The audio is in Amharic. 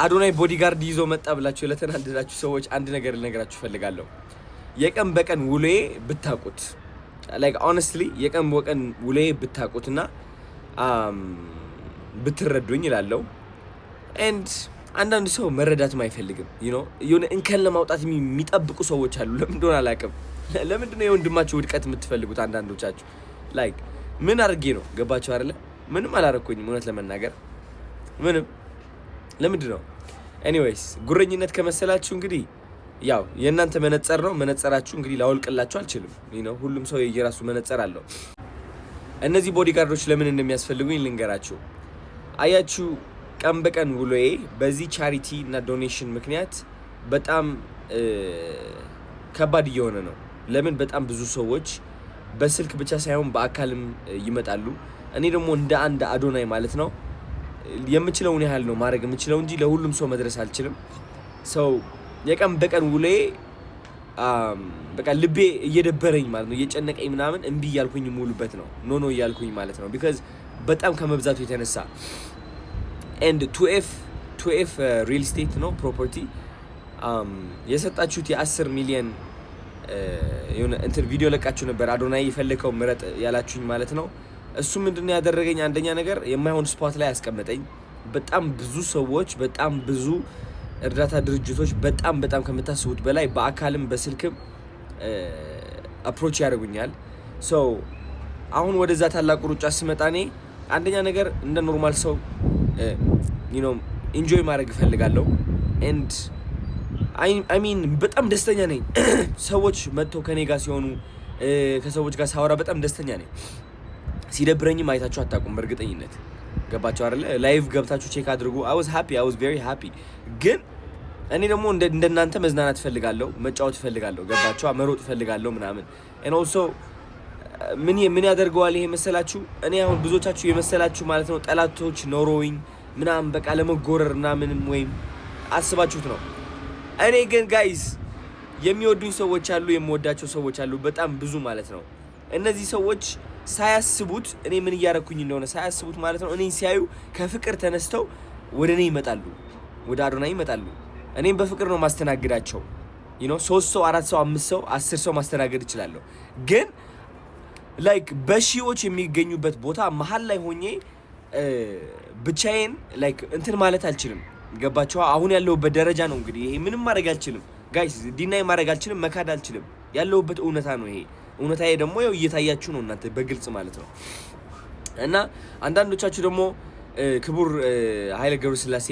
አዶናይ bodyguard ይዞ መጣ ብላችሁ ለተናደዳችሁ ሰዎች አንድ ነገር ልነግራችሁ እፈልጋለሁ። የቀን በቀን ውሎዬ ብታቁት፣ like honestly የቀን በቀን ውሎዬ ብታቁትና ብትረዱኝ እላለሁ። And አንዳንድ ሰው መረዳትም አይፈልግም። የሆነ እንከን ለማውጣት የሚጠብቁ ሰዎች አሉ። ለምን እንደሆነ አላውቅም። ለምንድን ነው የወንድማችሁ ውድቀት የምትፈልጉት? አንዳንዶቻችሁ like ምን አድርጌ ነው? ገባችሁ አይደለ? ምንም አላረኩኝም፣ እውነት ለመናገር ምንም። ለምንድን ነው? Anyways ጉረኝነት ከመሰላችሁ እንግዲህ ያው የእናንተ መነጸር ነው። መነጸራችሁ እንግዲህ ላወልቅላችሁ አልችልም። ሁሉም ሰው የየራሱ መነጸር አለው። እነዚህ bodyguard ኦች ለምን እንደሚያስፈልጉኝ ልንገራችሁ። አያችሁ፣ ቀን በቀን ውሎዬ በዚህ charity እና donation ምክንያት በጣም ከባድ እየሆነ ነው። ለምን? በጣም ብዙ ሰዎች በስልክ ብቻ ሳይሆን በአካልም ይመጣሉ። እኔ ደግሞ እንደ አንድ አዶናይ ማለት ነው የምችለውን ያህል ነው ማድረግ የምችለው እንጂ ለሁሉም ሰው መድረስ አልችልም። So የቀን በቀን ውሎዬ በቃ ልቤ እየደበረኝ ማለት ነው፣ እየጨነቀኝ ምናምን፣ እምቢ እያልኩኝ የምውልበት ነው፣ no no እያልኩኝ ማለት ነው። Because በጣም ከመብዛቱ የተነሳ። And 2F real estate ነው property የሰጣችሁት የ10 ሚሊየን የሆነ እንትን ቪዲዮ ለቃችሁ ነበር። አዶናይ የፈለከው ምረጥ ያላችሁኝ ማለት ነው። እሱ ምንድነው ያደረገኝ? አንደኛ ነገር የማይሆን spot ላይ ያስቀመጠኝ። በጣም ብዙ ሰዎች፣ በጣም ብዙ እርዳታ ድርጅቶች፣ በጣም በጣም ከምታስቡት በላይ በአካልም በስልክም approach ያደርጉኛል። So አሁን ወደዛ ታላቁ ሩጫ ስመጣ እኔ አንደኛ ነገር እንደ normal ሰው enjoy ማድረግ እፈልጋለሁ። And I mean በጣም ደስተኛ ነኝ። ሰዎች መጥተው ከኔ ጋር ሲሆኑ፣ ከሰዎች ጋር ሳወራ በጣም ደስተኛ ነኝ። ሲደብረኝም አይታችሁ አታውቁም። በእርግጠኝነት ገባችሁ አይደለ? Live ገብታችሁ check አድርጉ። I was happy, I was very happy። ግን እኔ ደግሞ እንደናንተ መዝናናት እፈልጋለሁ፣ መጫወት እፈልጋለሁ። ገባችሁ? መሮጥ እፈልጋለሁ ምናምን። And also ምን ያደርገዋል ይሄ መሰላችሁ? እኔ አሁን ብዙዎቻችሁ የመሰላችሁ ማለት ነው ጠላቶች ኖሮኝ ምናምን በቃ ለመጎረር ምናምንም ወይም አስባችሁት ነው። እኔ ግን guys የሚወዱኝ ሰዎች አሉ፣ የምወዳቸው ሰዎች አሉ፣ በጣም ብዙ ማለት ነው። እነዚህ ሰዎች ሳያስቡት፣ እኔ ምን እያረኩኝ እንደሆነ ሳያስቡት ማለት ነው፣ እኔን ሲያዩ ከፍቅር ተነስተው ወደ እኔ ይመጣሉ፣ ወደ አዶናይ ይመጣሉ። እኔም በፍቅር ነው ማስተናግዳቸው። ሶስት ሰው፣ አራት ሰው፣ አምስት ሰው፣ 10 ሰው ማስተናገድ እችላለሁ። ግን like በሺዎች የሚገኙበት ቦታ መሀል ላይ ሆኜ ብቻዬን like እንትን ማለት አልችልም። ገባችኋ? አሁን ያለሁበት ደረጃ ነው እንግዲህ ይሄ። ምንም ማድረግ አልችልም guys፣ deny ማድረግ አልችልም፣ መካድ አልችልም። ያለሁበት እውነታ ነው ይሄ። እውነታዬ ደግሞ ያው እየታያችሁ ነው እናንተ በግልጽ ማለት ነው። እና አንዳንዶቻችሁ ደግሞ ክቡር ኃይለ ገብረስላሴ